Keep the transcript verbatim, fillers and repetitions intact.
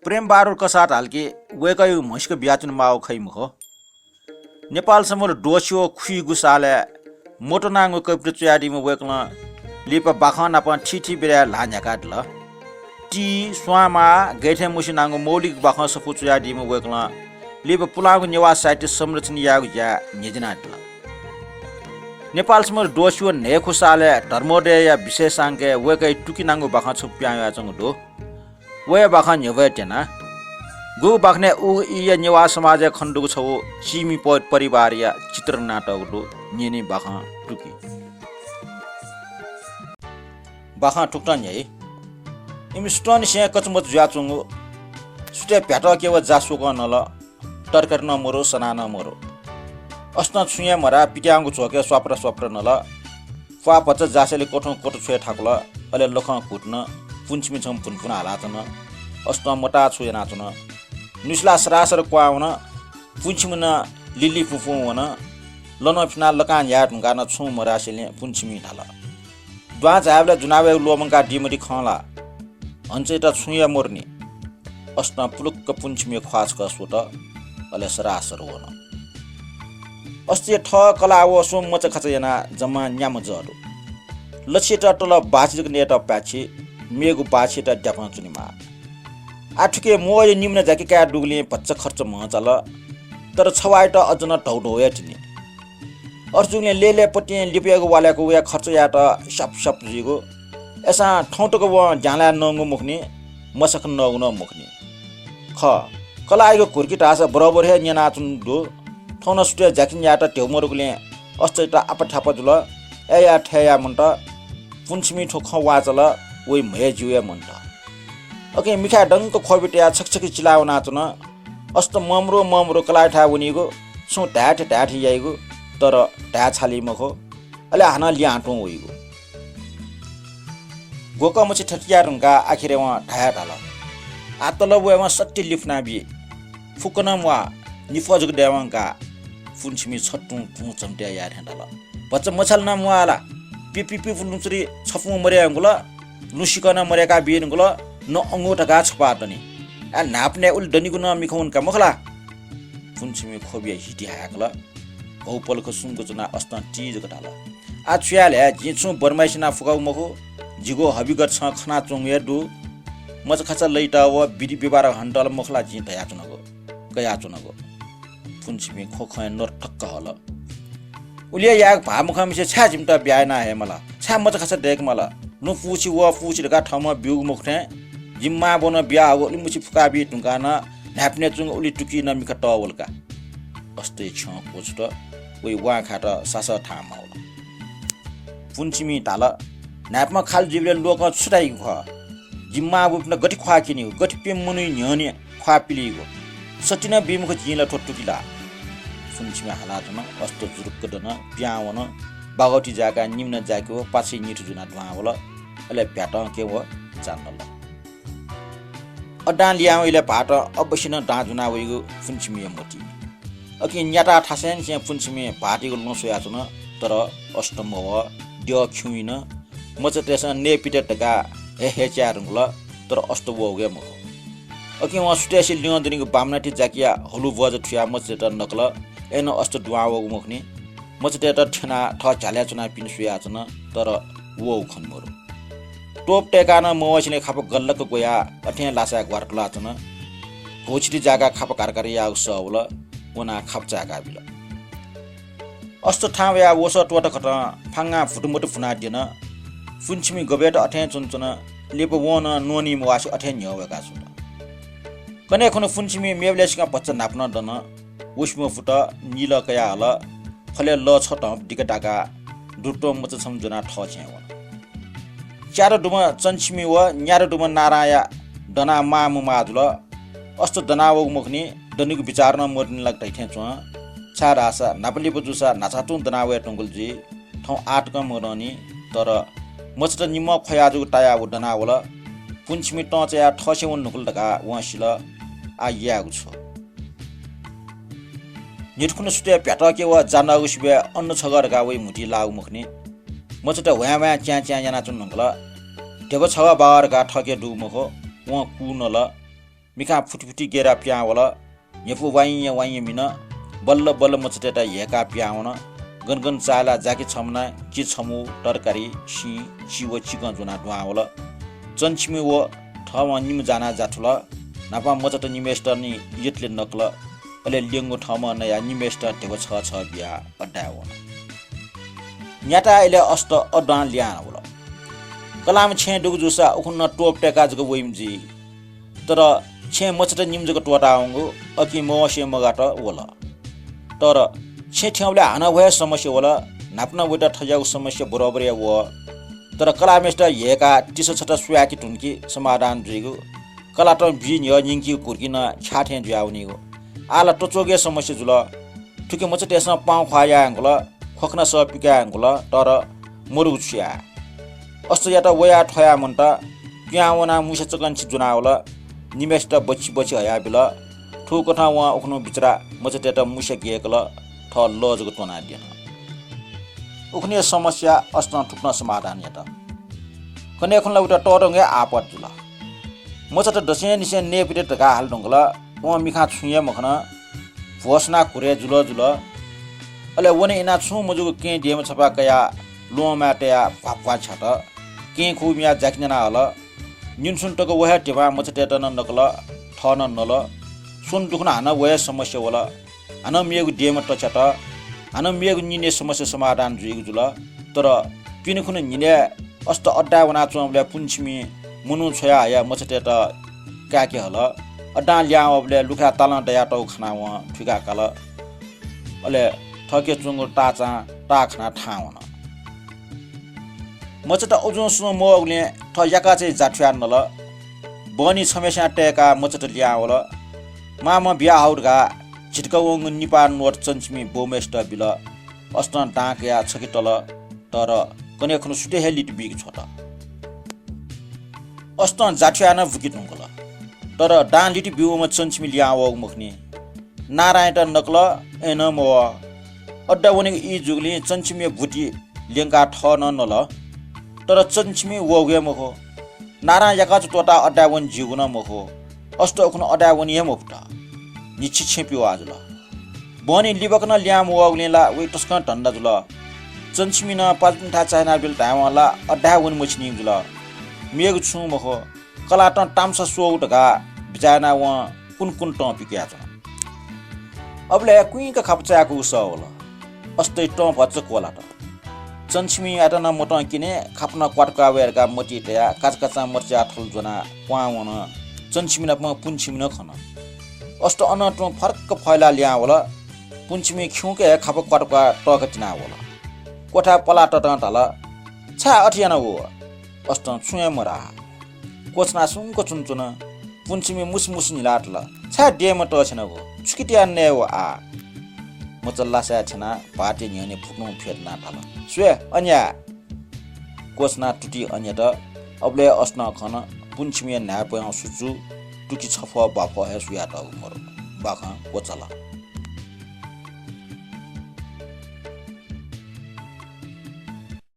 प्रेमबहादुर कसाः धाल कि वय्‌कःयागु म्हसीका बियाच्वने माःगु खइ मखु। नेपाल संवत् द्वःछि व खुइगु सालय् मोटो नांगु कविता च्वयादीम्ह वय्‌कलं लिपा बाखं नाप थीथी बेलाय् ल्हाः न्ह्याकादिल। ति, स्वांमाः, गय् थें मुसे नांगु मौलिक बाखं सफू च्वयादीम्ह वय्‌कलं लिपा पुलांगु नेवाः साहित्य संरक्षण यायेगु ज्या न्ह्यज्यानादिल। नेपाल संवत् द्वःछि व न्हय्‌खु सालय् धर्मोदयया विशेषांकय् वय्‌कःया तुकि नांगु बाखं छपु पिहां वयाच्वंगु दु। व हे बाखं न्ह्यब्वये त्यना। गुगु बाखनय् उगु ईया नेवाः समाजय् खनेदुगु छगू चिमि प-, परिवारया चित्रण यानातःगु दु। न्यनी बाखं तुकि। बाखं थुकथं न्ह्याइ। इमि सुथंनिसें कचामचा जुयाच्वंगु। सुथय् भ्यातः केवः जा स्वकं नल। तरकारी नं मरु, सना नं मरु। असतं छुं हे मराः, पित्याःगु झ्वकय् स्वापरा स्वापरा नल। प्वाः भचा जासय्‌ले कथुं कथु छ्वये थाकुल। अले लखं घुटन, पुन्छिमि छम्ह भुनभुन हालाच्वन। असतं मताः छु यानाच्वन। नुसिलाः सरासर क्वहां वन। पुन्छिमि नं लिलिपुपुं वन। लं फिनाः लकां न्ह्याये धुंकाः नं छुं मरासेंलि पुन्छिमिं धाल, "दुहां झायेबलय् जुनावयेगु ल्वःमंकादी मदी खं ला? हन्चय्‌त छुं हे मरुनि।" असतं पुलुक्क पुन्छिमिया ख्वाः छकः स्वत, अले सरासर वन। असतया थः कलाः व स्वम्ह मचाखचा यानाः जम्मा न्याम्ह जः दु। लछियात तल बाछि जक नयेत पाय्छि, मेगु बाछियात द्यापं च्वनेमाः। आः थुकी म्वःया निम्ह जाकि काये दुगुलिं भचा खर्च म्हं चाल, तर छवाःयात अझ नं धौधौ हे तिनि। अथे जूगुलिं लय्‌लय्‌पतिं लिपयागु वालय्‌क वया खर्च यायेत स्याप स्याप जुइगु। अय्‌सां थौं तक वं ज्यांलाय् नंगु मखुनि, मसाक नःगु नं मखुनि। खः, कलाःयागु घुर्की धाःसा बरोबर हे न्यनाच्वंगु दु। थौं नं सुथय् ज्याखिं यायेत ध्यबा मदुगुलिं असतयात आपाथ्यापा जुल। अय्‌या थय्‌या मन्त। पुन्छिमिं थ्व खँ वाःचाल, वइ म्हय् ज्यू हे मन्त। अकिं मिखाय् दंक ख्वबि तयाः छकि छकि चिला वनाच्वन। असत ममरु ममरु कलाःयाथाय् वनीगु, छुं धाये थें धाये थें याइगु, तर धाये छाली मखु। अले हानं लिहां तुं वइगु। ग्वकःमछि थथे याये धुंकाः आखिरय् वं धाये धाल, "आः तलब वयेवं सत्य लिफुना बी। फुक्क नं म्वाः, निफः जक दयेवं का।" पुन्छिमि छतुं तुं झम्टय् याये थें धाल, "भचा मछाले नं म्वाः ला? पिपिपिपु लुँचुरी छपुं मदये धुंकल, लुँसिकं नं मदय्‌का बी धुंकल, न अंगू धकाः छपाः दनि। आः न्हाय्‌पनय् उलि दनिगु नं मिखा वन का मखु ला?" पुन्छिमि ख्वबिया हिति हाय्‌कल। घौ पलख सुम्क च्वनाः असतं ति जक धाल, "आः छु याये ले, जिं छुं बदमाइसी याना फुकागु मखु। जिगु हबिगत छं खनाच्वंगु हे दु। मचाखचा लइत व विधि व्यवहार हनेत ला मखु ला जिं धयाच्वनागु, कयाच्वनागु।" पुन्छिमिं ख्वखँय् नोर ठक्क हल। "उलि हे यायेगु भाःमखंम्हेसित छाय् जिमित ब्याहा याना हये माल? छाय् मचाखचा दय्‌के माल? लुँ पूछि व पूछि धकाः थःम्हं ब्यूगु मखु थें, जिमि मांबौनं बियाहःगु उलिमछि फुकाबी धुंकाः नं न्हाय्‌पनय् च्वंगु उलि तुकि नं मिखा तःवल का।" असतया छ्यं क्वछुत, वइ वां खायेत सासः थाहां माःवल। पुन्छिमिं धाल, "न्हाय्‌पं खालि जुइबलय् लोकं छु धाइगु खः? जिमि मांबौपिन्त गथे ख्वाः क्यनीगु, गथे प्यम्ह मनूया न्ह्यःने ख्वाः पिलीगु? सत्य नं बी मखु जिं ला थ्व तुकि ला?" पुन्छिमिं हालाच्वन। असत जुरुक्क दन, पिहां वन। बागौति जाय्‌काः निम्ह जाकि व पाछ्य् निथु जुनाः दुहां वल। अले भ्यातं केवः जा नल। अदां लिहां वइलय् भाःतं अवश्य नं दां ज्वना वइगु पुन्छिमिया मति। अकिं न्याताः थासय् निसें पुन्छिमिं भाःतयागु लं स्वयाच्वन, तर असत मवः, द्यः खिउँ इन। मचातय्‌सं नये पित धकाः हे हे च्याये धुंकल, तर असत वःगु हे मखु। अकिं वं सुथय्‌से लिहां दनिगु बामनाति जाकिया हलु बज थुयाः मचातय्‌त नकल, अय्‌नं असत दुहां वःगु मखुनि। मचातय्‌त थ्यनाः थः झ्यालय् च्वनाः पिने स्वयाच्वन, तर वःगु खने मरु। तोप तय्‌काः नं मवंसेंलि खापा गल्लक्क ग्वयाः अथें लासाय् ग्वारातुलाच्वन। घौछिति जाय्‌काः खापा घारघार याःगु सः वल, वनाः खापा चाय्‌का बिल। असत थाहां वयाः वसः त्वःतखतं फांगां भुतुमतु भुनाद्यन। पुन्छिमि गबय्‌त अथें च्वनाच्वन, लिपा वं नं न्वनी मवासे अथें न्ह्यः वय्‌काः स्वत। कन्हय् खुन्हु पुन्छिमि मेबलय्‌सिकं भचा न्हापा नं दन। वसिम्ह पुत निलः कयाः हल। फलय् लः छथं दिका दाकाः दुत्वं मचा छम्ह ज्वनाः थः छेँय् वन। च्यादँ दुम्ह चन्छिमि व न्यादँ दुम्ह नारांया दनाः मां मुमाः जुल। असत दनाः वःगु मखुनि, दनेगु बिचाः नं मदुनि ला धइथें च्वं। छाय्‌धाःसा न्हापा लिपा जूसा न्हाचः तुं दनाः वये धुंकल जुइ। थौं आः तकं मदंनि, तर मचात निम्हं ख्वया जूगु तायाः व दनाः वल। पुन्छिमि तं चायाः थःछेँय् वन धुंकल धकाः वं सिल। आः यायेगु छु? न्हिथुखुन्हु सुथय् भ्यातः केवः जा नःगु सिबय् अन्न छगः धकाः वइ म्हुतुइ लाःगु मखुनि। मचात ह्वाँय् ह्वाँय् च्यां च्यां यानाच्वन धुंकल। ध्यबा छगः बाः धकाः थःके दुगु मखु। वं कू नल। मिखां फुटिफुटि गेरा पिहां वल। न्ह्यपु वाइँया वाइँया मिन बल्ल बल्ल मचातय्‌त ह्यय्‌का पिहां वन। गन गन चाय्‌ला जाकि छम्ह ना कि छम्हु तरकारी, सिं, चिव चिकं ज्वनाः दुहां वल। चनछिमि व थःम्हं निम्ह जानाः जाथुल। न्हापां मचात निम्हय्‌सित नि इज्जतले नकल। अले ल्यंगु थःम्हं नयाः निम्हय्‌सित ध्यबा छः छः बियाः अड्डाय् वन। न्याताः इलय् अस्त अड्डां लिहां वल। कलाःम्ह छेँय् दुगु जूसा उखुन्हु नं त्वप तय्‌काः जक वइम्ह जुइ। तर छेँय् मचात निम्ह जक त्वःतावंगु, अकिं मवसे मगात वल। तर छेँ थ्यंबलय् हानं व हे समस्या वल। न्हापा नं वयात थज्याःगु समस्या बरोबर हे वः। तर कलाःम्हय्‌सित ह्यय्‌काः तिसा छता स्वयाकि धुंकि समाधान जुइगु। कलातं बी न्ह्यः न्यंकीगु कुर्की नं ख्याः थें जुयावनीगु। आः ला तच्वःगु हे समस्या जुल। थुकी मचातय्‌सं पाउँ ख्वाः याये धुंकल, ख्वखना सः पिकाये धुंकल, तर मदुगु छु याये? अस्तयात वयाः थ्वयाः मन्त, पिहां वनाः मुसा चकंछि ज्वनावल। निम्हय्‌सित बच्छि बच्छि हयाबिल। थुकथं वं उखुन्हु बिचरा मचातय्‌त मुसा ग्यय्‌कल, थः लः जक त्वनादिल। उखुन्हुया समस्या अस्तं थुकथं समाधान यात। कन्हय् खुन्हु ला वयात तःधंगु हे आपत जुल। मचात दसेंनिसें नयेपित्त धकाः हाले धुंकल। वं मिखां छुं हे मखन। भ्वसुनाः घुरय् जुल जुल। अले वने इनाः छुं मजूगु केहेँ देम्ह छपा कयाः ल्वहंमाय् तयाः भ्वाभ्वाः छ्यात। केहेँ खुगू मियाः जाकि न्याना हल। निन्हुसिन तक व हे ध्यबां मचातय्‌त नं नकल, थः नं नल। स्वन्हु दुखुन्हु हानं व हे समस्या वल। हानं मेगु देम्ह तछ्यात। हानं मेगु निन्हु हे समस्या समाधान जुइगु जुल। तर पिने खुन्हु न्हिनय् अस्त अड्डाय् वनाच्वंबलय् पुन्छिमि मनू छ्वया हयाः मचातय्‌त काय्‌के हल। अड्डां लिहां वःबलय् लुखाय् तालं दयातःगु खनाः वं थुइका काल। अले थःके च्वंगु ताःचां ताः खनाः थाहां वन। मचात अजुं सुं मवःगुलिं थः याकाःचाय् जाथुयाः नल। बहनी छम्हस्यां तय्‌काः मचात लिहां वल। मांम्हं बियाहउ धकाः झितिका वंगु निपाः नोट चनछिमि बौम्हय्‌सित बिल। अस्तं दां कयाः छखे तल, तर कन्हय् खुन्हु सुथय् हे लित बीके छ्वत। अस्तं जाथुयाः नं बुके धुंकल, तर दां लित ब्यूम्ह चनछिमि लिहां वःगु मखुनि। नारायणयात नकल, अय्‌नं मवः। अड्डा वनेगु ई जूगुलिं चनछिमिया बुति ल्यंकाः थः नं नल, तर चनछिमि वःगु हे मखु। नारां याकाःचा त्वःताः अड्डाय् वने ज्यूगु नं मखु। अस्त उखुन्हु अड्डाय् वने हे मफुत। न्हिच्छि छेँ पिवाः जुल। बहनी लिबाकनं लिहां मवःगुलिं ला वइ तसकं धन्दा जुल। चनछिमि नं पाजुपिन्थाय् चाःहिनाबिल धायेवं ला अड्डाय् वने मछिनीगु जुल। मेगु छुं मखु। कलातं ताम्सा स्वःगु धकाः बिचाः यानाः वं कुन कुन तं पिकयाच्वन। अबलय् कुइँक खापा चाय्‌कूगु सः वल। अस्तय् तं भचा क्वलात। चनछिमियात नं मतं किने, खापा नं क्वातुका वये धकाः मतिइ तयाः काचाकाचां मचाया थल ज्वनाः क्वहां वन। चनछिमि नाप पुन्छिमि नं खन। अस्त अनं तुं फर्क फय्‌लाः लिहां वल। पुन्छिमि खिउँक हे खापा क्वातुका तःका तिनाः वल। क्वथाय् पलाः ततं धाल, "छाय् अथे यानागु?" अस्तं छुं हे मधाः। क्वछुनाः सुंक च्वनाच्वन। पुन्छिमि मुसुमुसु न्हिलाः धाल, "छाय् देम्ह तछ्यानागु? छुकितया नये व आः?" मचा लासाय् थ्यनाः भाःतया न्ह्यःने फुक्कं फ्यतुनाः धाल, "स्वये, अन या।" क्वछुनाः तुति अन यात। अबलय् अस्तं खन, पुन्छिमिया न्हाय्‌पय्‌या सुचु, तुति छफः बाफः हे सुयातःगु मरु। बाखं क्वचाल।